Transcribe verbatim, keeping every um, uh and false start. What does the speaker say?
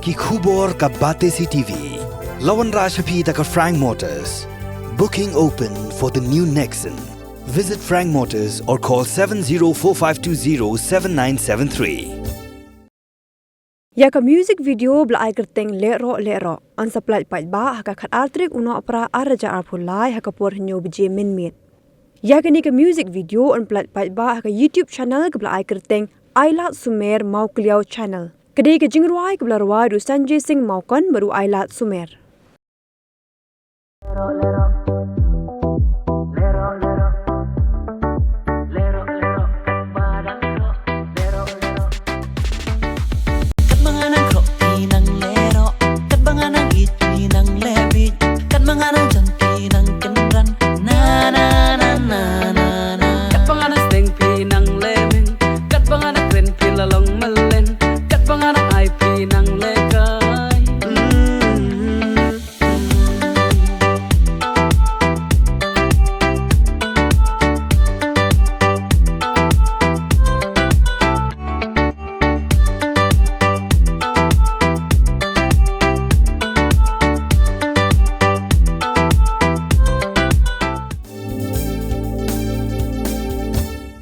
Ki khubor ka Batesi T V. La wanrah sha phi da ka Frank Motors. Booking open for the new Nexon. Visit Frank Motors or call seven zero four five two zero seven nine seven three. Ïa ka music video ba la ai kyrteng Lehroh Lehroh yn sa pyllait paidbah ha ka khatar tarik u Nohprah arhajar arphew lai ha ka por hynñiew baje mynmiet. Ïa kane ka music video yn pyllait paidbah ha ka YouTube channel kaba la ai kyrteng Ailad Sumer Mawkliaw Channel. Ka dei ka jingrwai kaba la rwai da u Sanjay Singh Mawkon bad u Ailad Sumer.